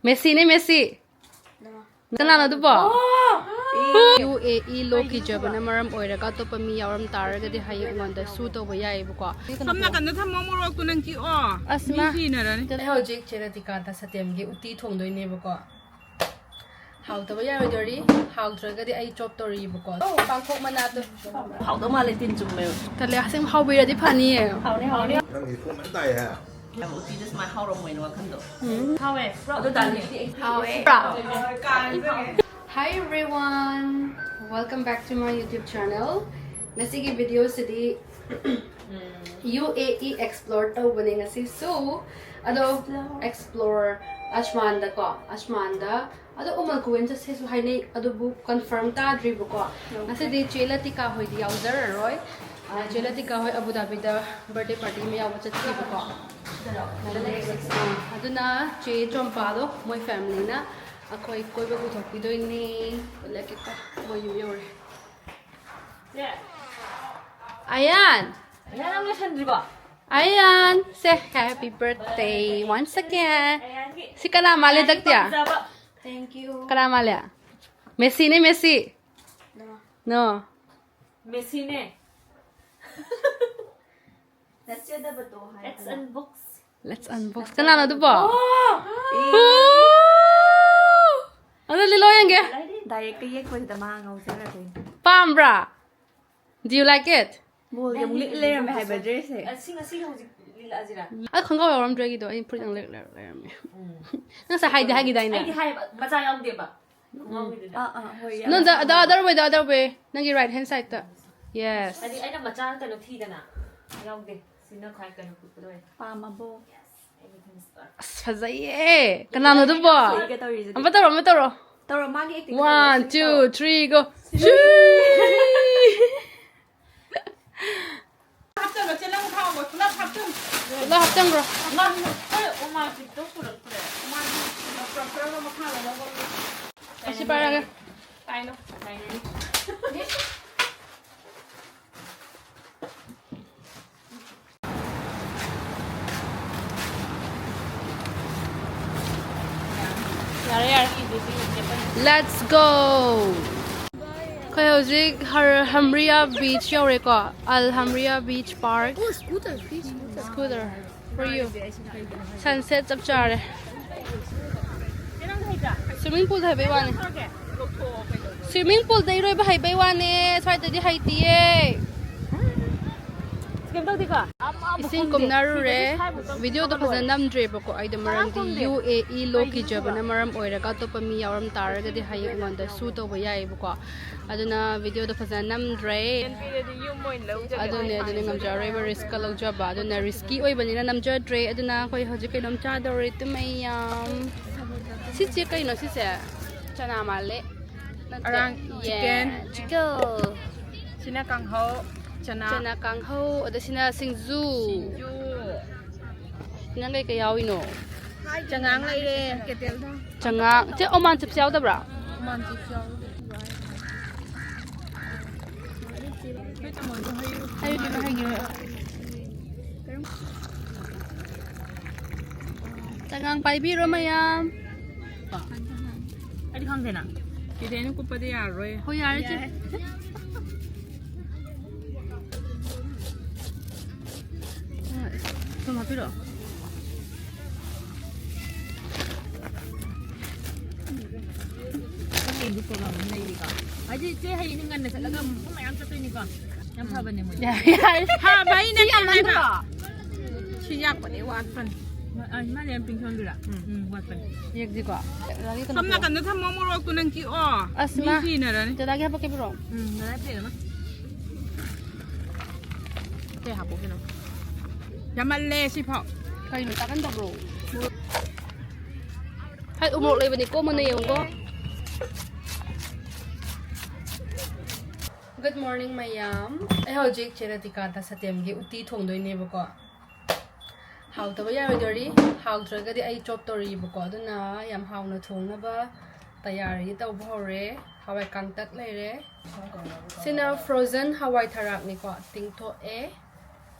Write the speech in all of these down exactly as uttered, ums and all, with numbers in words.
ꯃꯦꯁꯤꯅꯦ, Messi. ꯀꯅꯥꯅꯣ ꯑꯗꯨꯕꯣ? U ꯑꯦ E ꯂꯣ ꯀꯤꯖꯕꯅ ꯃꯔꯝ ꯑꯣꯏꯔꯒ ꯑꯇꯣꯞꯄ ꯃꯤ ꯌꯥꯎꯔꯝ ꯇꯥꯔꯒꯗꯤ ꯍꯌꯦꯡ ꯑꯩꯉꯣꯟꯗ ꯁꯨ ꯇꯧꯕ ꯌꯥꯏꯌꯦꯕꯀꯣ꯫ ꯁꯣꯝ ꯅꯥꯀꯟꯗ ꯊꯝꯃꯣ, ꯃꯣꯔꯣꯛꯇꯣ ꯅꯪ ꯆꯤꯛꯑꯣ꯫ ꯑꯁ, ꯃꯤ ꯃꯥ꯫ ꯁꯤꯅꯔꯅꯤ꯫ ꯑꯩ ꯍꯧꯖꯤꯛ ꯆꯦ ꯔꯇꯤꯀꯥꯗ ꯁꯇꯦꯝꯒꯤ ꯎꯇꯤ ꯊꯣꯡꯗꯣꯏꯅꯦꯕꯀꯣ꯫ ꯍꯥꯎꯇꯕ ꯌꯥꯔꯣꯏꯗꯣꯔꯤ꯫ ꯍꯥꯎꯇ꯭ꯔꯒꯗꯤ ꯑꯩ ꯆꯣꯞ ꯇꯧꯔꯤꯕꯀꯣ꯫ ꯑꯣ, ꯄꯥꯡꯈꯣꯛ ꯃꯅꯥꯗꯣ꯫ ꯍꯥꯎꯗꯧ ꯃꯥꯜꯂꯦ, ꯇꯤꯟ ꯆꯨꯝꯃꯦꯕ꯫ ꯇꯜꯂꯦ, ꯑꯁꯦꯡꯕ ꯍꯥꯎꯕꯤꯔꯗꯤ ꯐꯅꯤꯌꯦ꯫ ꯍꯥꯎꯅꯤ, ꯍꯥꯎꯅꯤ꯫ ꯅꯪꯒꯤ ꯈꯣꯡ ꯃꯌꯥꯝ ꯇꯥꯏꯍꯦ꯫ ꯌꯥꯝ ꯎꯇꯤꯗ ꯁꯨꯃꯥꯏꯅ ꯍꯥꯎꯔꯝꯃꯣꯏꯅ ꯋꯥꯈꯟꯗꯣ꯫ ꯎꯝ꯫ ꯍꯥꯎꯋꯦ꯫ ꯑꯗꯣ ꯗꯥꯜꯗꯤ ꯍꯥꯎꯋꯦ꯫ Hi everyone, welcome back to my YouTube channel. ꯉꯁꯤꯒꯤ video ꯁꯤꯗꯤ ꯌꯨ ꯑꯦ ꯏ explore ꯇꯧꯕꯅꯦ ꯉꯁꯤꯁꯨ꯫ ꯑꯗꯣ explore ꯑꯁꯃꯥꯟꯗꯀꯣ, ꯑꯁꯃꯥꯟꯗ ꯑꯗꯣ ꯎꯃꯜ ꯀꯨꯋꯦꯟ ꯆꯠꯁꯦꯁꯨ ꯍꯥꯏꯅꯩ, ꯑꯗꯨꯕꯨ confirm ꯇꯥꯗ꯭ꯔꯤꯕꯀꯣ꯫ ꯉꯁꯤꯗꯤ ꯆꯦ ꯂꯇꯤꯀꯥ ꯍꯣꯏꯗꯤ ꯌꯥꯎꯖꯔꯔꯣꯏ꯫ ꯑ, ꯆꯦ ꯂꯇꯤꯀꯥ ꯍꯣꯏ ꯑꯕꯨ ꯙꯥꯕꯤꯗ birthday party ꯑꯃ ꯌꯥꯎꯕ ꯆꯠꯈꯤꯕꯀꯣ꯫ ꯑ, ꯑꯗꯨꯅ ꯆꯦ ꯆꯣꯝꯄꯥꯗꯣ ꯃꯣꯏ family ꯅ ꯑꯩꯈꯣꯏ ꯀꯣꯏꯕ ꯄꯨꯊꯣꯛꯄꯤꯗꯣꯏꯅꯦ꯫ ꯎꯠꯂꯛꯀꯦꯀꯣ, ꯃꯣꯏ ꯌꯨꯝ ꯌꯧꯔꯦ꯫ ꯑꯌꯥꯟ! ꯑꯌꯥꯟ, ꯅꯪ ꯂꯣꯏꯁꯟꯗ꯭ꯔꯤꯕꯣ? ꯑꯌꯥꯟ! ꯁꯦ, happy birthday once again. ꯑꯌꯥꯟꯒꯤ ꯁꯤ ꯀꯅꯥ ꯃꯥꯜꯂꯦ, ꯑꯌꯥꯟꯒꯤ ꯍꯟꯗꯛꯇꯤ? ꯄꯥꯝꯖꯕ꯫ Thank you. ꯀꯅꯥ ꯃꯥꯜꯂꯦ? ꯃꯦꯁꯤꯅꯦ, ꯃꯦꯁꯤ꯫ No. No. ꯃꯦꯁꯤꯅꯦ꯫ ꯅꯠꯆꯗꯕꯗꯣ ꯍꯥꯏ꯫ Let's unbox. Let's unbox. ꯀꯅꯥꯅꯣ ꯑꯗꯨꯕꯣ? ꯑꯣ! ꯑꯣ! ꯑꯗꯨ ꯂꯤꯂꯣ ꯌꯦꯡꯒꯦ꯫ Direct ꯀ ꯌꯦꯛꯄꯁꯤꯗ ꯃꯥ ꯉꯥꯎꯖꯔꯗꯣꯏꯅꯦ꯫ ꯄꯥꯝꯕ꯭ꯔꯥ? Do you like it? ꯃꯣꯜꯒꯤ ꯑꯃꯨꯛ ꯂꯤꯠ ꯂꯩꯔꯝꯃꯦ ꯍꯥꯏꯕ dress ꯁꯦ꯫ ꯑꯁꯤ ꯉꯁꯤꯒꯤ ꯍꯧꯖꯤꯛ ꯂꯤꯠꯂꯛꯑꯁꯤꯔꯥ? ꯑ, ꯈꯣꯡꯒ꯭ꯔꯥꯎ ꯌꯥꯎꯔꯝꯗ꯭ꯔꯦ ꯑꯩꯒꯤꯗꯣ꯫ ꯑꯩ ꯐꯨꯔꯤꯠ ꯑꯃꯨꯛ ꯂꯤꯠ ꯂꯩꯔꯝꯃꯦ꯫ ꯎꯝ꯫ ꯅꯪ ꯉꯁꯥꯏ ꯍꯥꯏꯗꯤ ꯍꯥꯏꯈꯤꯗꯥꯏꯅꯦ? ꯑꯩꯗꯤ ꯍꯥꯏꯌꯦꯕ, ꯃꯆꯥ ꯌꯥꯎꯗꯦꯕ꯫ ꯈꯣꯡꯒ꯭ꯔꯥꯎꯒꯤꯗꯨꯗ꯫ ꯑꯥ, ꯑꯥ, ꯍꯣꯏ, ꯌꯥꯝ ꯅꯪ the, the other way, the other way. ꯅꯪꯒꯤ right hand side ꯇ꯫ Yes. ꯍꯥꯏꯗꯤ ꯑꯩꯅ ꯃꯆꯥ ꯀꯩꯅꯣ ꯊꯤꯗꯅ꯫ ꯌꯥꯎꯗꯦ꯫ ꯁꯤꯅ ꯈ꯭ꯋꯥꯏ ꯀꯩꯅꯣ ꯄꯤꯛꯄꯗ ꯑꯣꯏ꯫ ꯄꯥꯝꯃꯕꯣ? Yes, everything is perfect. ꯑꯁ, ꯐꯖꯩꯌꯦ꯫ ꯀꯅꯥꯅꯣ ꯑꯗꯨꯕꯣ? ꯁꯣꯏꯒ ꯇꯧꯔꯤꯁꯤꯗꯤ꯫ ꯑꯃ ꯇꯧꯔꯣ, ꯑꯃ ꯇꯧꯔꯣ꯫ ꯇꯧꯔꯣ, ꯃꯥꯒꯤ acting ꯇꯧꯔꯣ, one, ꯁꯤ two, ꯇꯧꯔꯣ꯫ Three, go. ꯍꯥꯞꯆꯜꯂꯣ, ꯆꯦ, ꯅꯪ ꯊꯥꯎꯗꯣ ꯄꯨꯂꯞ ꯍꯥꯞꯆꯜꯂꯣ꯫ ꯄꯨꯂꯞ ꯍꯥꯞꯆꯟꯈ꯭ꯔꯣ꯫ ꯃꯥ, ꯍꯣꯏ, ꯑꯣ, ꯃꯥ ꯖꯤꯞꯇꯣ ꯄꯨꯔꯛꯇ꯭ꯔꯦ꯫ ꯃꯥ ꯖꯤꯞ ꯄꯨꯔꯛꯇ꯭ꯔꯒ ꯃꯈꯥꯗ ꯂꯧꯍꯧꯔꯤ꯫ ꯑꯁꯤ ꯄꯥꯏꯔꯒꯦ꯫ ꯄꯥꯏꯅꯣ, ꯄꯥꯏꯅꯣ꯫ ꯌꯥꯔꯦ, ꯌꯥꯔꯦ꯫ Let's go! ꯑꯩꯈꯣꯏ ꯍꯧꯖꯤꯛ ꯍꯔ-, ꯍꯝꯔꯤꯌꯥ ꯕꯤꯆ ꯌꯧꯔꯦꯀꯣ, ꯑꯜ ꯍꯝꯔꯤꯌꯥ ꯕꯤꯆ ꯄꯥꯔꯛ꯫ ꯑꯣ, scooter, free scooter. Scooter, for you. Sunset ꯆꯞ ꯆꯥꯔꯦ꯫ ꯁ꯭ꯋꯤꯃꯤꯡ ꯄꯨꯜꯗ ꯍꯥꯏꯕꯩ ꯋꯥꯅꯤ꯫ ꯁ꯭ꯋꯤꯃꯤꯡ ꯄꯨꯜꯗ ꯏꯔꯣꯏꯕ ꯍꯩꯕꯩ ꯋꯥꯅꯦ, ꯁ꯭ꯋꯥꯏꯗꯗꯤ ꯍꯩꯇꯤꯌꯦ꯫ ꯀꯩꯝ ꯇꯧꯗꯦꯀꯣ? ꯏꯁꯤꯡ ꯀꯨꯝꯅꯔꯨꯔꯦ꯫ ꯚꯤꯗꯤꯑꯣꯗꯣ ꯐꯖꯅ ꯅꯝꯗ꯭ꯔꯦꯕꯀꯣ ꯑꯩꯗꯣ, ꯃꯔꯝꯗꯤ ꯌꯨ ꯑꯦ ꯏ ꯂꯣ ꯀꯤꯖꯕꯅ ꯃꯔꯝ ꯑꯣꯏꯔꯒ ꯑꯇꯣꯞꯄ ꯃꯤ ꯌꯥꯎꯔꯝ ꯇꯥꯔꯒꯗꯤ ꯍꯌꯦꯡ ꯑꯩꯉꯣꯟꯗ ꯁꯨ ꯇꯧꯕ ꯌꯥꯏꯌꯦꯕꯀꯣ꯫ ꯑꯗꯨꯅ ꯚꯤꯗꯤꯑꯣꯗꯣ ꯐꯖꯅ ꯅꯝꯗ꯭ꯔꯦ꯫ ꯑꯗꯨꯅꯦ, ꯑꯗꯨꯅꯦ, ꯉꯝꯖꯔꯣꯏꯕ, ꯔꯤꯁꯛꯀ ꯂꯧꯖꯕ꯫ ꯑꯗꯨꯅ ꯔꯤꯁꯀꯤ ꯑꯣꯏꯕꯅꯤꯅ ꯅꯝꯖꯗ꯭ꯔꯦ꯫ ꯑꯗꯨꯅ ꯑꯩꯈꯣꯏ ꯍꯧꯖꯤꯛ ꯀꯩꯅꯣꯝ ꯆꯥꯗꯧꯔꯤ, ꯇꯨ ꯃꯌꯥꯝ꯫ ꯁꯤꯁꯦ ꯀꯩꯅꯣ ꯁꯤꯁꯦ? ꯆꯅꯥ ꯃꯥꯜꯂꯦ꯫ ꯅꯠꯇꯦ꯫ ꯑꯔꯥꯡ ꯌꯦꯟ꯫ ꯆꯤꯛꯀꯟ꯫ ꯆꯤꯛꯀꯟ꯫ ꯁꯤꯅ ꯀꯥꯡꯍꯧ, ꯆꯅꯥ꯫ ꯆꯅꯥ ꯀꯥꯡꯍꯧ, ꯑꯗ ꯁꯤꯅ ꯁꯤꯡꯖꯨ꯫ ꯁꯤꯡꯖꯨ꯫ ꯅꯪ ꯀꯩꯀꯩ ꯌꯥꯎꯔꯤꯅꯣ? ꯆꯉꯥꯡ ꯂꯩꯔꯦ, ꯀꯦꯇꯦꯜꯗ꯫ ꯆꯉꯥꯡ꯫ ꯆꯦ, ꯑꯣꯃꯥꯟ ꯆꯤꯞꯁ ꯌꯥꯎꯗꯕ꯭ꯔꯥ? ꯑꯣꯃꯥꯟ ꯆꯤꯞꯁ ꯌꯥꯎꯗꯦ꯫ ꯍꯩꯔꯨ, ꯍꯩꯔꯨ꯫ ꯆꯉꯥꯡ ꯄꯥꯏꯕꯤꯔꯣ ꯃꯌꯥꯝ꯫ ꯑꯩꯗꯤ ꯈꯪꯗꯦꯅ꯫ ꯆꯤꯆꯦꯅ ꯀꯨꯞꯄꯗꯤ ꯌꯥꯔꯔꯣꯏ꯫ ꯍꯣꯏ, ꯌꯥꯔꯦ, ꯆꯦ꯫ ꯌꯥꯔꯦ꯫ ꯍꯣꯏ, ꯊꯨꯝ ꯍꯥꯞꯄꯤꯔꯛꯑꯣ꯫ ꯍꯌꯦꯡꯗꯤ program ꯑꯃ ꯂꯩꯔꯤꯀꯣ꯫ ꯍꯥꯏꯗꯤ ꯏꯆꯦ ꯍꯌꯦꯡꯗꯤ ꯉꯟꯅ ꯆꯠꯂꯒ ꯑꯃꯨꯛ ꯄꯨꯡ ꯃꯌꯥꯝ ꯆꯠꯇꯣꯏꯅꯤꯀꯣ꯫ ꯌꯥꯝ ꯐꯕꯅꯦ ꯃꯣꯏ꯫ ꯌꯥꯔꯦ, ꯌꯥꯔꯦ꯫ ꯐꯕ ꯑꯩꯅ ꯁꯤ ꯌꯥꯝ ꯈꯪꯉꯦꯕ꯫ ꯅꯥꯟꯗ꯭ꯔꯣ? ꯁꯤ ꯌꯥꯛꯄꯅꯦ, ꯋꯥꯠꯄꯅꯦ꯫ ꯑ, ꯃꯥꯅ ꯌꯥꯝ ꯄꯤꯡ ꯁꯣꯟꯗꯣꯏꯔꯥ? ꯎꯝ, ꯎꯝ, ꯋꯥꯠꯄꯅꯦ꯫ ꯌꯦꯛꯁꯤꯀꯣ꯫ ꯁꯣꯝ ꯅꯥꯀꯟꯗ ꯊꯝꯃꯣ, ꯃꯣꯔꯣꯛꯇꯣ ꯅꯪ ꯆꯤꯛꯑꯣ꯫ ꯑꯁ, ꯃꯤ ꯃꯥ꯫ ꯁꯤꯅꯔꯅꯤ꯫ ꯗꯗꯥꯒꯤ ꯍꯥꯄꯛꯀꯦ ꯄꯤꯔꯛꯑꯣ꯫ ꯎꯝ, ꯗꯗꯥ ꯄꯤꯔꯛꯑꯣ꯫ ꯀꯩ ꯍꯥꯞꯄꯛꯀꯦꯅꯣ? ꯌꯥꯝꯃꯜꯂꯦ ꯁꯤꯐꯥꯎ꯫ ꯀꯩꯅꯣ, ꯆꯥꯒꯟꯗꯕ꯭ꯔꯣ? ꯍꯥꯏ, ꯎꯃꯣꯔꯣꯛ ꯂꯩꯕꯅꯤꯀꯣ, ꯃꯨꯟꯅ ꯌꯦꯡꯉꯨꯀꯣ꯫ Good morning ꯃꯌꯥꯝ꯫ ꯑꯩ ꯍꯧꯖꯤꯛ ꯆꯦ ꯔꯇꯤꯀꯥꯗ ꯁꯇꯦꯝꯒꯤ ꯎꯇꯤ ꯊꯣꯡꯗꯣꯏꯅꯦꯕꯀꯣ꯫ ꯍꯥꯎꯇꯕ ꯌꯥꯔꯣꯏꯗꯣꯔꯤ꯫ ꯍꯥꯎꯇ꯭ꯔꯒꯗꯤ ꯑꯩ ꯆꯣꯞ ꯇꯧꯔꯤꯕꯀꯣ꯫ ꯑꯗꯨꯅ ꯌꯥꯝ ꯍꯥꯎꯅ ꯊꯣꯡꯅꯕ ꯇꯌꯥꯔꯤ ꯇꯧꯕ ꯍꯧꯔꯦ꯫ ꯍꯋꯥꯏ ꯀꯥꯡꯇꯛ ꯂꯩꯔꯦ꯫ ꯁꯤꯅ frozen ꯍꯋꯥꯏ ꯊꯔꯥꯛꯅꯤꯀꯣ, ꯇꯤꯡꯊꯣꯛꯑꯦ꯫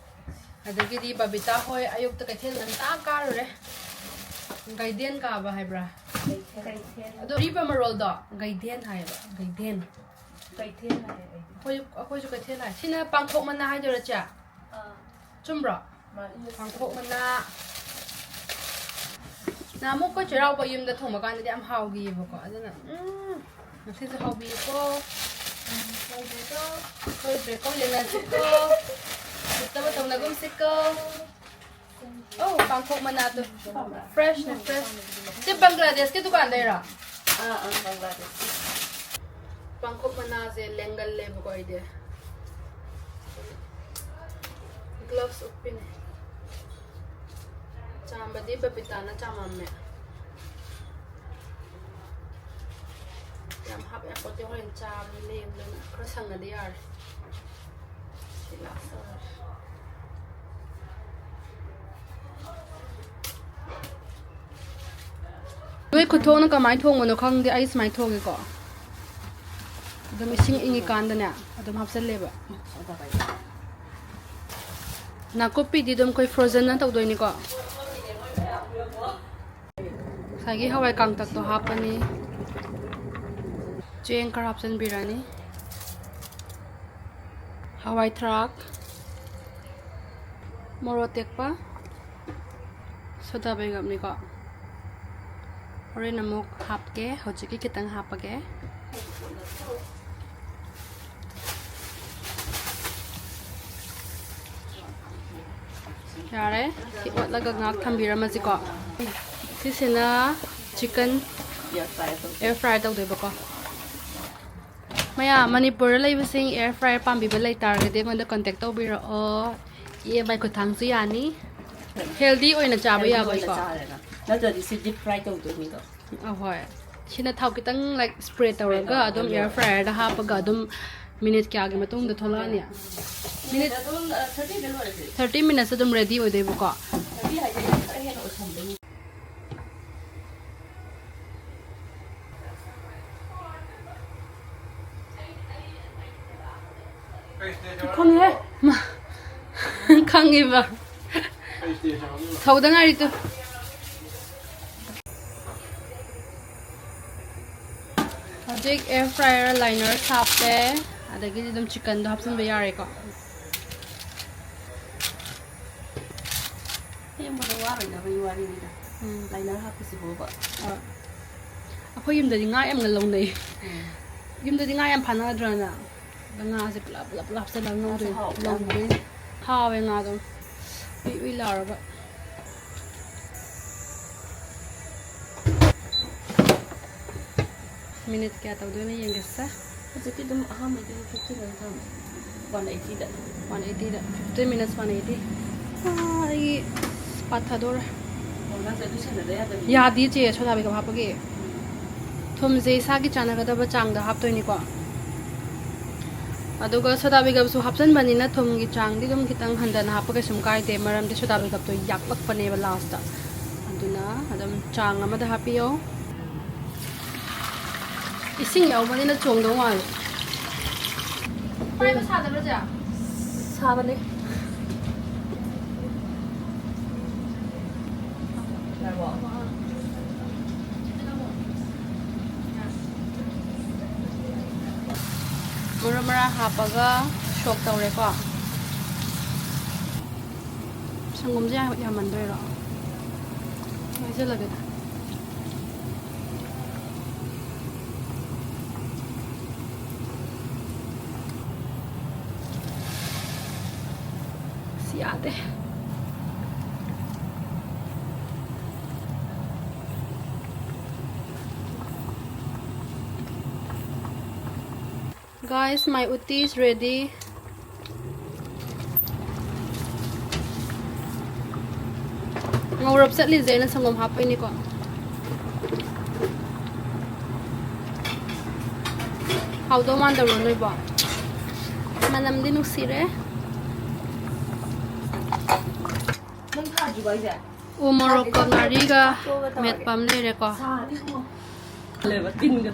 ꯑꯗꯒꯤꯗꯤ ꯕꯕꯤꯇꯥ ꯍꯣꯏ ꯑꯌꯨꯛꯇ ꯀꯩꯊꯦꯜ ꯉꯟꯇꯥ ꯀꯥꯔꯨꯔꯦ꯫ ꯒꯩꯗꯦꯟ ꯀꯥꯕ ꯍꯥꯏꯕ꯭ꯔꯥ? ꯑꯗꯣ ꯑꯔꯤꯕ ꯃꯔꯣꯜꯗꯣ ꯒꯩꯗꯦꯟ ꯍꯥꯏꯌꯦꯕ, ꯒꯩꯗꯦꯟ꯫ ꯀꯩꯊꯦꯜ ꯍꯥꯏꯌꯦ ꯑꯩꯗꯤ꯫ ꯑꯩꯈꯣꯏ, ꯑꯩꯈꯣꯏꯁꯨ ꯀꯩꯊꯦꯜ ꯍꯥꯏ꯫ ꯁꯤꯅ ꯄꯥꯡꯈꯣꯛ ꯃꯅꯥ ꯍꯥꯏꯗꯣꯏꯔꯥ, ꯆꯦ? ꯑꯥ꯫ ꯆꯨꯝꯕ꯭ꯔꯣ? ꯃꯥꯅꯤ꯫ ꯄꯥꯡꯈꯣꯛ ꯃꯅꯥ꯫ ꯅꯍꯥꯟꯃꯨꯛ ꯑꯩꯈꯣꯏ ꯆꯩꯔꯥꯎꯕ ꯌꯨꯝꯗ ꯊꯣꯡꯕ ꯀꯥꯟꯗꯗꯤ ꯌꯥꯝ ꯍꯥꯎꯈꯤꯑꯕꯀꯣ꯫ ꯑꯗꯨꯅ, ꯎꯝ, ꯉꯁꯤꯁꯨ ꯍꯥꯎꯕꯤꯌꯨꯀꯣ꯫ ꯎꯝ, ꯍꯥꯎꯕꯤꯌꯨꯀꯣ꯫ ꯁꯣꯏꯗ꯭ꯔꯦꯀꯣ, ꯌꯦꯡꯅꯁꯤꯀꯣ꯫ ꯎꯁꯤꯠꯇꯕ ꯇꯧꯅꯒꯨꯝꯁꯤꯀꯣ꯫ ꯑꯧ, ꯄꯥꯡꯈꯣꯛ ꯃꯅꯥꯗꯣ꯫ Fresh ꯅꯦ, fresh꯫ ꯁꯤ ꯕꯪꯒ꯭ꯂꯥꯗꯦꯁꯀꯤ ꯗꯨꯀꯥꯟꯗꯩꯔꯣ? ꯑꯥ, ꯑꯥ, ꯕꯪꯒ꯭ꯂꯥꯗꯦꯁꯀꯤ꯫ ꯄꯥꯡꯈꯣꯛ ꯃꯅꯥꯁꯦ ꯂꯦꯡꯒꯜꯂꯦꯕꯀꯣ ꯑꯩꯗꯤ꯫ Gloves ꯎꯞꯄꯤꯅꯦ꯫ ꯆꯥꯝꯕꯗꯤ ꯕꯕꯤꯇꯥꯅ ꯆꯥꯝꯃꯝꯃꯦ꯫ ꯌꯥꯝ ꯍꯥꯞ ꯌꯥꯄꯣꯠꯇꯦ, ꯍꯣꯔꯦꯟ ꯆꯥꯕꯗ ꯂꯦꯝꯗꯅ꯫ ꯈꯔ ꯁꯪꯉꯗꯤ ꯌꯥꯔꯦ꯫ ꯁꯤ ꯂꯥꯁ ꯑꯣꯏꯔꯦ꯫ ꯅꯣꯏ ꯈꯨꯊꯣꯡꯅ ꯀꯃꯥꯏꯅ ꯊꯣꯡꯕꯅꯣ ꯈꯪꯗꯦ, ꯑꯩ ꯁꯨꯃꯥꯏꯅ ꯊꯣꯡꯉꯦꯀꯣ꯫ ꯑꯗꯨꯝ ꯏꯁꯤꯡ ꯏꯪꯉꯤꯀꯥꯟꯗꯅꯦ ꯑꯗꯨꯝ ꯍꯥꯞꯆꯜꯂꯦꯕ꯫ ꯅꯥꯀꯨꯞꯄꯤꯗꯤ ꯑꯗꯨꯝ ꯑꯩꯈꯣꯏ frozen ꯇꯧꯗꯣꯏꯅꯤꯀꯣ꯫ ꯉꯁꯥꯏꯒꯤ ꯍꯋꯥꯏ ꯀꯥꯡꯇꯛꯇꯣ ꯍꯥꯞꯄꯅꯤ꯫ ꯆꯦꯡ ꯈꯔ ꯍꯥꯞꯆꯤꯟꯕꯤꯔꯅꯤ꯫ ꯍꯋꯥꯏ ꯊ꯭ꯔꯥꯛ, ꯃꯣꯔꯣꯛ ꯑꯇꯦꯛꯄ, ꯁꯣꯗꯥ ꯕꯥꯏꯒꯞꯅꯤꯀꯣ꯫ ꯍꯣꯔꯦꯟ ꯑꯃꯨꯛ ꯍꯥꯞꯀꯦ, ꯍꯧꯖꯤꯛꯀꯤ ꯈꯤꯇꯪ ꯍꯥꯞꯄꯒꯦ꯫ ꯌꯥꯔꯦ, ꯁꯤ ꯑꯣꯠꯂꯒ ꯉꯥꯏꯍꯥꯛ ꯊꯝꯕꯤꯔꯝꯃꯁꯤꯀꯣ꯫ ꯁꯤꯁꯤꯅ chicken air fry ꯇꯧꯗꯣꯏꯕꯀꯣ꯫ ꯃꯌꯥꯝ ꯃꯅꯤꯄꯨꯔꯗ ꯂꯩꯕꯁꯤꯡ air fryer ꯄꯥꯝꯕꯤꯕ ꯂꯩꯇꯥꯔꯒꯗꯤ ꯑꯩꯉꯣꯟꯗ contact ꯇꯧꯕꯤꯔꯛꯑꯣ꯫ EMI ꯈꯨꯠꯊꯥꯡꯁꯨ ꯌꯥꯅꯤ꯫ Healthy ꯑꯣꯏꯅ ꯆꯥꯕ ꯌꯥꯕꯀꯣ꯫ ꯅꯠꯇ꯭ꯔꯗꯤ ꯁꯤ deep fry ꯇꯧꯗꯣꯏꯅꯤꯗꯣ꯫ ꯑꯍꯣꯏ꯫ ꯁꯤꯅ ꯊꯥꯎ ꯈꯤꯇꯪ, like, spray ꯇꯧꯔꯒ ꯑꯗꯨꯝ air fryerꯗ ꯍꯥꯞꯄꯒ ꯑꯗꯨꯝ minute ꯀꯌꯥꯒꯤ ꯃꯇꯨꯡꯗ ꯊꯣꯛꯂꯛꯑꯅꯤ? Minute ꯑꯗꯨꯝ, ꯑ, thirty ꯗ ꯂꯣꯏꯔꯁꯦ꯫ Thirty minutes ꯑꯗꯨꯝ ready ꯑꯣꯏꯗꯣꯏꯕꯀꯣ꯫ Thirty ꯍꯥꯏꯁꯦ ꯑꯩꯅ ꯈꯔ ꯍꯦꯟꯅ ꯑꯣꯏꯁꯟꯗꯣꯏꯅꯤ꯫ ꯈꯪꯉꯦ꯫ ꯃꯥ-, ꯈꯪꯉꯦꯕ꯫ ꯁꯧꯗ ꯉꯥꯏꯔꯤ ꯇꯨ꯫ ꯍꯧꯖꯤꯛ ꯑꯦꯌꯔ ꯐ꯭ꯔꯥꯏꯌꯔ ꯂꯥꯏꯅꯔ ꯍꯥꯞꯄꯦ, ꯑꯗꯒꯤꯗꯤ ꯑꯗꯨꯝ ꯆꯤꯛꯀꯟꯗꯣ ꯍꯥꯞꯆꯤꯟꯕ ꯌꯥꯔꯦꯀꯣ꯫ ꯁꯦꯝꯕꯗ ꯋꯥꯔꯣꯏꯗꯕꯒꯤ ꯋꯥꯔꯤꯅꯤꯗ꯫ ꯎꯝ꯫ ꯂꯥꯏꯅꯔ ꯍꯥꯞꯄꯁꯤꯕꯣꯕ꯫ ꯑꯩꯈꯣꯏ ꯌꯨꯝꯗꯗꯤ ꯉꯥ ꯌꯥꯝꯅ ꯂꯧꯅꯩ꯫ ꯌꯨꯝꯗꯗꯤ ꯉꯥ ꯌꯥꯝ ꯐꯥꯅꯗ꯭ꯔꯅ? ꯑꯗ ꯉꯥꯁꯦ ꯄꯨꯂꯞ ꯄꯨꯂꯞ ꯄꯨꯂꯞ ꯍꯥꯞꯆꯜꯂꯒ ꯉꯧꯗꯣꯏꯅꯤ꯫ ꯉꯥꯁꯨ ꯍꯥꯎꯕꯅꯦ꯫ ꯂꯧꯗꯣꯏꯅꯤ꯫ ꯍꯥꯎꯋꯦ ꯉꯥꯗꯣ꯫ ꯎꯏ ꯎꯏ ꯂꯥꯎꯔꯒ꯫ ꯃꯤꯅꯤꯠ ꯀꯌꯥ ꯇꯧꯗꯣꯏꯅꯣ ꯌꯦꯡꯒꯦꯁꯦ꯫ ꯍꯧꯖꯤꯛꯇꯤ ꯑꯗꯨꯝ ꯑꯍꯥꯟꯕꯩꯗꯤ ꯐꯤꯐꯇꯤꯗ ꯑꯗꯨꯝ ꯊꯝꯃꯦ꯫ ꯋꯥꯟ ꯑꯩꯠꯇꯤꯗ꯫ ꯋꯥꯟ ꯑꯩꯠꯇꯤꯗ꯫ Fifteen minutes one eighty. ꯑꯥ, ꯑꯩ ꯄꯥꯊꯗꯣꯔꯦ꯫ ꯑꯣ, ꯅꯪꯁꯦ ꯑꯗꯨ ꯁꯦꯟꯅꯗ ꯌꯥꯗꯕꯤ꯫ ꯌꯥꯗꯤ ꯆꯦ, ꯁꯣꯗꯥ ꯕꯦꯒꯞ ꯍꯥꯞꯄꯒꯤ꯫ ꯊꯨꯝꯁꯦ ꯏꯁꯥꯒꯤ ꯆꯥꯟꯅꯒꯗꯕ ꯆꯥꯡꯗ ꯍꯥꯞꯇꯣꯏꯅꯤꯀꯣ꯫ ꯑꯗꯨꯒ ꯁꯣꯗꯥ ꯕꯦꯒꯞꯁꯨ ꯍꯥꯞꯆꯟꯕꯅꯤꯅ ꯊꯨꯝꯒꯤ ꯆꯥꯡꯗꯤ ꯑꯗꯨꯝ ꯈꯤꯇꯪ ꯍꯟꯊꯅ ꯍꯥꯞꯄ ꯀꯩꯁꯨꯝ ꯀꯥꯏꯗꯦ, ꯃꯔꯝꯗꯤ ꯁꯣꯗꯥ ꯕꯦꯒꯞꯇꯣ ꯌꯥꯛꯂꯛꯄꯅꯦꯕ ꯂꯥꯁꯇ꯫ ꯑꯗꯨꯅ ꯑꯗꯨꯝ ꯆꯥꯡ ꯑꯃꯗ ꯍꯥꯞꯄꯤꯌꯣ꯫ ꯏꯁꯤꯡ ꯌꯥꯎꯕꯅꯤꯅ ꯆꯣꯡꯗꯧ ꯃꯥꯜꯂꯦ꯫ ꯄꯥꯏꯕ ꯁꯥꯗꯕ꯭ꯔꯥ ꯆꯦ? ꯁꯥꯕꯅꯦ꯫ ꯃꯔꯨ ꯃꯔꯥꯡ ꯍꯥꯞꯄꯒ ꯁꯣꯛ ꯇꯧꯔꯦꯀꯣ꯫ ꯁꯪꯒꯣꯝꯁꯦ ꯌꯥꯝ-, ꯌꯥꯝꯃꯟꯗꯣꯏꯔꯣ? ꯍꯥꯏꯖꯜꯂꯒꯦꯗ꯫ ꯑꯁ, ꯌꯥꯗꯦ꯫ Guys, my utti is ready. ꯉꯧꯔꯞ ꯆꯠꯂꯤꯁꯦ ꯑꯩꯅ ꯁꯪꯒꯣꯝ ꯍꯥꯞꯄꯩꯅꯤꯀꯣ꯫ ꯍꯥꯎꯗꯧ ꯃꯥꯟꯗꯕ꯭ꯔꯣ ꯅꯣꯏꯕꯣ? ꯃꯅꯝꯗꯤ ꯅꯨꯡꯁꯤꯔꯦ꯫ ꯅꯪ ꯊꯥꯗ꯭ꯔꯤꯕꯣ ꯑꯩꯁꯦ? ꯎ ꯃꯣꯔꯣꯛꯀ ꯉꯥꯔꯤꯒ ꯃꯦꯠꯄ ꯑꯃ ꯂꯩꯔꯦꯀꯣ꯫ ꯁꯥꯅꯤꯀꯣ꯫ ꯂꯦꯕ ꯇꯤꯟꯒ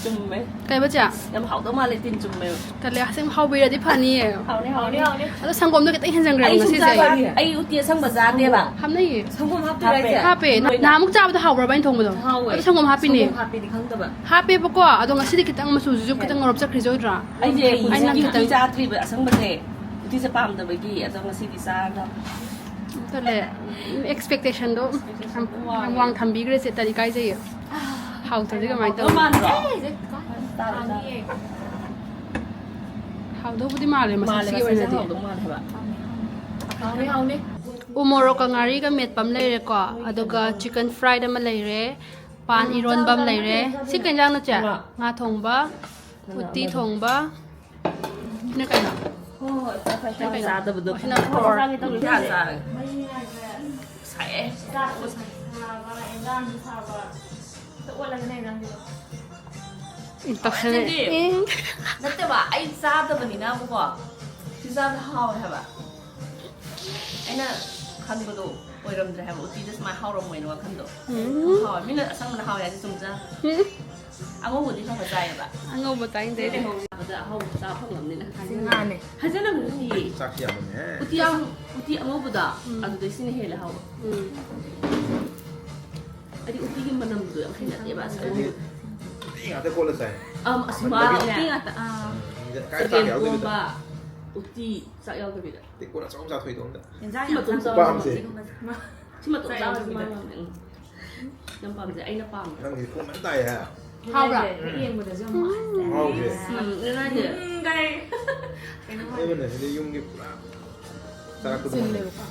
ꯆꯨꯝꯃꯦ꯫ ꯀꯩꯕ ꯆꯦ? ꯌꯥꯝ ꯍꯥꯎꯗꯧ ꯃꯥꯜꯂꯦ, ꯇꯤꯟ ꯆꯨꯝꯃꯦꯕ꯫ ꯇꯜꯂꯦ, ꯑꯁꯦꯡꯕ ꯍꯥꯎꯕꯤꯔꯗꯤ ꯐꯅꯤꯌꯦ꯫ ꯍꯥꯎꯅꯤ, ꯍꯥꯎꯅꯤ, ꯍꯥꯎꯅꯤ꯫ ꯑꯗꯣ ꯁꯪꯒꯣꯝꯗꯣ ꯈꯤꯇꯪ ꯍꯦꯟꯖꯟꯈ꯭ꯔꯦꯕ ꯑꯩ ꯁꯨꯝ ꯉꯁꯤꯁꯦ꯫ ꯆꯥꯕ, ꯑꯩ ꯎꯇꯤ ꯑꯁꯪꯕ ꯆꯥꯗꯦꯕ꯫ ꯍꯥꯞꯅꯩꯌꯦ꯫ ꯁꯪꯒꯣꯝ ꯍꯥꯞꯇꯣꯏꯔꯥ ꯍꯥꯞꯄꯦ꯫ ꯍꯥꯏꯁꯦ? ꯍꯥꯞꯄꯦ꯫ ꯅꯣꯏꯅ ꯅꯍꯥꯟꯃꯨꯛ ꯆꯥꯕꯗꯣ ꯍꯥꯎꯕ꯭ꯔꯕ ꯑꯩꯅ ꯊꯣꯡꯕꯗꯣ? ꯍꯥꯎꯋꯦ꯫ ꯑꯗꯣ ꯁꯪꯒꯣꯝ ꯍꯥꯞꯄꯤꯅꯦ꯫ ꯁꯪꯒꯣꯝ ꯍꯥꯞꯄꯤꯗꯤ ꯈꯪꯗꯕ꯫ ꯍꯥꯞꯄꯦꯕꯀꯣ, ꯑꯗꯣ ꯉꯁꯤꯗꯤ ꯈꯤꯇꯪ ꯃꯆꯨꯁꯤꯁꯨ ꯈꯤꯇꯪ ꯉꯧꯔꯞ ꯆꯠꯈ꯭ꯔꯤꯁꯦ ꯎꯗ꯭ꯔꯥ? ꯑꯩꯁꯦ ꯑꯩꯅ ꯈꯤꯇꯪ ꯎꯇꯤ ꯆꯥꯗ꯭ꯔꯤꯕ ꯑꯁꯪꯕꯁꯦ꯫ ꯎꯇꯤꯁꯦ ꯄꯥꯝꯗꯕꯒꯤ, ꯑꯗꯣ ꯉꯁꯤꯗꯤ ꯆꯥꯔꯒ꯫ ꯇꯜꯂꯦ꯫ ꯑꯦꯛꯁꯄꯦꯛꯇꯦꯁꯟꯗꯣ ꯌꯥꯝ, ꯌꯥꯝ ꯋꯥꯡ ꯊꯝꯕꯤꯈ꯭ꯔꯦ ꯆꯦ, ꯇꯜꯂꯤ ꯀꯥꯏꯖꯩꯌꯦ꯫ ꯍꯥꯎꯇ꯭ꯔꯗꯤ ꯀꯃꯥꯏꯅ ꯇꯧꯅꯤ? ꯃꯥꯟꯗ꯭ꯔꯣ? ꯍꯥꯎꯗꯧꯕꯨꯗꯤ ꯃꯥꯜꯂꯦ ꯃꯁꯛꯁꯤꯒꯤ ꯑꯣꯏꯅꯗꯤ꯫ ꯍꯥꯎꯗꯧ ꯃꯥꯜꯂꯦ ꯍꯥꯏꯕ꯫ ꯍꯥꯎꯅꯤ, ꯍꯥꯎꯅꯤ꯫ ꯎ ꯃꯣꯔꯣꯛꯀ ꯉꯥꯔꯤꯒ ꯃꯦꯠꯄ ꯑꯃ ꯂꯩꯔꯦꯀꯣ, ꯑꯗꯨꯒ ꯆꯤꯀꯟ ꯐ꯭ꯔꯥꯏꯗ ꯑꯃ ꯂꯩꯔꯦ, ꯄꯥꯟ ꯏꯔꯣꯟꯕ ꯑꯃ ꯂꯩꯔꯦ꯫ ꯁꯤ ꯀꯩ ꯏꯟꯖꯥꯡꯅꯣ ꯆꯦ? ꯉꯥ꯫ ꯉꯥ ꯊꯣꯡꯕ, ꯎꯇꯤ ꯊꯣꯡꯕ꯫ ꯁꯤꯅ ꯀꯩꯅꯣ? ꯍꯣꯏ, ꯍꯣꯏ, ꯐꯔꯦ, ꯐꯔꯦ, ꯁꯤꯅ ꯀꯩꯅꯣ? ꯆꯥꯗꯕꯗꯣ꯫ ꯁꯤꯅ ꯄ꯭ꯔꯣꯟ꯫ ꯆꯥꯒꯦ ꯇꯧꯔꯤ꯫ ꯆꯥ, ꯆꯥꯔꯒꯦ꯫ ꯁꯥꯏꯌꯦ꯫ ꯆꯥꯛꯁꯨ ꯁꯥꯕ, ꯏꯟꯖꯥꯡꯁꯨ ꯁꯥꯕ꯫ ꯑꯝꯇ ꯑꯣꯠꯂꯒꯅꯦ ꯅꯪꯒꯤꯗꯣ꯫ ꯎꯝ, ꯇꯧꯁꯜꯂꯦ꯫ ꯑꯗꯨꯗꯤ ꯎꯝ꯫ ꯅꯠꯇꯦꯕ, ꯑꯩ ꯆꯥꯗꯕꯅꯤꯅꯕꯀꯣ꯫ ꯁꯤ ꯆꯥꯕꯗ ꯍꯥꯎꯋꯦ ꯍꯥꯏꯕ꯫ ꯑꯩꯅ ꯈꯟꯕꯗꯣ ꯑꯣꯏꯔꯝꯗ꯭ꯔꯦ ꯍꯥꯏꯕ, ꯎꯇꯤꯗ ꯁꯨꯃꯥꯏꯅ ꯍꯥꯎꯔꯝꯃꯣꯏꯅ ꯋꯥꯈꯟꯗꯣ꯫ ꯎꯝ꯫ ꯍꯥꯎꯋꯦ, ꯃꯤꯅ ꯑꯁꯪꯕꯅ ꯍꯥꯎꯋꯦ ꯍꯥꯏꯁꯦ ꯆꯨꯝꯖꯥ꯫ ꯎꯝ꯫ ꯑꯉꯧꯕꯗꯤ ꯈꯔ ꯈꯔ ꯆꯥꯏꯌꯦꯕ꯫ ꯑꯉꯧꯕ ꯆꯥꯅꯤꯡꯗꯦ ꯑꯩꯗꯤ꯫ ꯂꯩꯍꯧꯕꯗ ꯑꯍꯥꯎꯕ ꯆꯥ ꯐꯪꯉꯕꯅꯤꯅ꯫ ꯁꯤ ꯉꯥꯅꯦ꯫ ꯐꯖꯅ ꯃꯨꯟꯅꯤꯌꯦ꯫ ꯆꯥꯛꯁꯤ ꯌꯥꯝꯃꯝꯃꯦꯍꯦ꯫ ꯎꯇꯤ ꯑꯁꯪ-, ꯎꯇꯤ ꯑꯉꯧꯕꯗ ꯎꯝ꯫ ꯑꯗꯨꯗꯩ ꯁꯤꯅ ꯍꯦꯜꯂꯦ ꯍꯥꯎꯕ꯫ ꯎꯝ꯫ ꯍꯥꯏꯗꯤ ꯎꯇꯤꯒꯤ ꯃꯅꯝꯗꯣ ꯌꯥꯝ ꯍꯩꯅꯗꯦꯕ, ꯑꯁ, ꯑꯗꯨ ꯎꯇꯤ ꯉꯥꯛꯇ ꯀꯣꯠꯂ ꯆꯥꯏ꯫ ꯑꯝ, ꯑꯁ, ꯃꯟꯕꯒꯤ꯫ ꯃꯥꯅꯦ꯫ ꯎꯇꯤ ꯉꯥꯛꯇ, ꯑꯥ꯫ ꯎꯝ, ꯀꯥꯏ ꯆꯥꯛ ꯌꯥꯎꯗꯕꯤꯗ꯫ ꯆꯒꯦꯝꯄꯣꯝꯕ, ꯎꯇꯤ ꯆꯥꯛ ꯌꯥꯎꯗꯕꯤꯗ꯫ ꯇꯦꯡꯀꯣꯠ ꯑꯆꯧꯕ ꯆꯥꯊꯣꯛꯏꯗꯣ ꯑꯝꯇ꯫ ꯌꯦꯟꯖꯥꯡ ꯌꯥꯝ ꯆꯥꯕ ꯄꯥꯝꯁꯦ꯫ ꯁꯤ ꯃꯇꯣꯝ ꯆꯥꯕꯁꯤ ꯃꯥ ꯄꯥꯝꯃꯦ꯫ ꯎꯝ꯫ ꯌꯥꯝ ꯄꯥꯝꯖꯩ꯫ ꯑꯩꯅ ꯄꯥꯝꯕ꯫ ꯅꯪꯒꯤꯗꯤ ꯈꯣꯡꯃꯟ ꯇꯥꯏꯍꯦ꯫ ꯍꯥꯎꯕ꯭ꯔꯥ? ꯌꯦꯡꯕꯗꯁꯨ ꯌꯥꯝ ꯅꯨꯡꯉꯥꯏ꯫ ꯎꯝ, ꯉꯔꯥꯡꯁꯦ꯫ ꯎꯝ, ꯀꯩ? ꯀꯩꯅꯣ ꯍꯥꯏ-, ꯑꯩꯉꯣꯟꯗ ꯁꯤꯗꯤ ꯌꯨꯝꯒꯤ ꯄꯨꯔꯥ ꯆꯥꯔꯛꯄꯗꯣ ꯃꯥꯜꯂꯦ꯫ ꯆꯤꯜꯂꯦꯕꯀꯣ꯫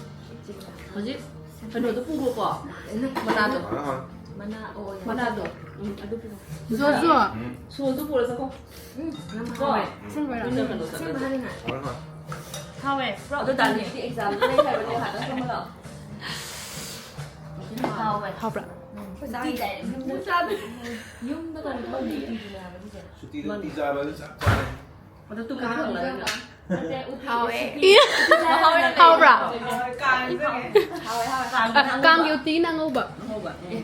ꯍꯧꯖꯤꯛ ꯀꯩꯅꯣꯗꯣ ꯄꯨꯈꯣꯀꯣ꯫ ꯃꯅꯥꯗꯣ꯫ ꯍꯣꯏ, ꯍꯣꯏ꯫ ꯃꯅꯥ, ꯑꯣ, ꯌꯥꯝ ꯃꯅꯥꯗꯣ꯫ ꯎꯝ, ꯑꯗꯨ ꯄꯨꯈꯣ꯫ ꯖꯣꯖꯣ꯫ ꯎꯝ꯫ ꯁꯣꯗꯨ ꯄꯨꯔ ꯆꯠꯈꯣ꯫ ꯎꯝ, ꯌꯥꯝ ꯀꯣ? ꯍꯥꯎꯋꯦ꯫ ꯑꯁꯦꯡꯕꯩꯔꯣ? ꯎꯝ, ꯀꯩꯅꯣ ꯆꯠꯂꯁꯤ꯫ ꯑꯁꯦꯡꯕ ꯍꯥꯏꯔꯤꯅꯦ꯫ ꯍꯣꯏ, ꯍꯣꯏ꯫ ꯍꯥꯎꯋꯦ꯫ ꯑꯗꯣ ꯗꯥꯂꯤꯒꯤꯗꯤ ꯑꯦꯛꯖꯥꯝꯗꯤ ꯂꯩ ꯍꯥꯏꯕꯅꯦ, ꯉꯥꯏꯍꯥꯛꯇꯪ ꯐꯝꯃ ꯂꯥꯛꯑꯣ꯫ ꯍꯥꯎꯋꯦ꯫ ꯍꯥꯎꯕ꯭ꯔꯥ? ꯎꯝ꯫ ꯎꯇꯤ ꯀꯥꯏ-, ꯌꯨꯝꯗ ꯆꯥꯗꯣꯏ-, ꯌꯨꯝꯗ ꯀꯩꯅꯣ ꯇꯧꯕ ꯎꯇꯤꯗꯨꯅꯦ ꯍꯥꯏꯕ ꯁꯤꯁꯦ꯫ ꯁꯨꯇꯤꯗ ꯎꯇꯤ ꯆꯥꯕ ꯑꯗꯨ ꯆꯞ ꯆꯥꯔꯦ꯫ ꯑꯗꯣ ꯇꯨꯝꯕꯗꯤ ꯐꯪꯉꯔꯣꯏꯅ꯫ ꯅꯠꯇꯦ, ꯎꯇꯤ ꯍꯥꯎꯋꯦ꯫ ꯎꯇꯤ ꯆꯥꯕ ꯍꯥꯎꯕ꯭ꯔꯥ? ꯍꯥꯎꯋꯦ, ꯍꯥꯎꯋꯦ꯫ ꯀꯥꯡꯒꯤ ꯎꯇꯤꯅ ꯑꯉꯧꯕ꯫ ꯑꯉꯧꯕ꯫ ꯎꯝ꯫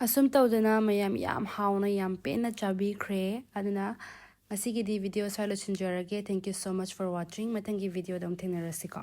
ꯑꯁꯨꯝ ꯇꯧꯗꯅ ꯃꯌꯥꯝ ꯌꯥꯝ ꯍꯥꯎꯅ ꯌꯥꯝ ꯄꯦꯟꯅ ꯆꯥꯕꯤꯈ꯭ꯔꯦ꯫ ꯑꯗꯨꯅ ꯉꯁꯤꯒꯤꯗꯤ video ꯁ꯭ꯋꯥꯏ ꯂꯣꯏꯁꯤꯟꯖꯔꯒꯦ꯫ Thank you so much for watching꯫ ꯃꯊꯪꯒꯤ videoꯗ ꯑꯃꯨꯛ ꯊꯦꯡꯅꯔꯁꯤꯀꯣ꯫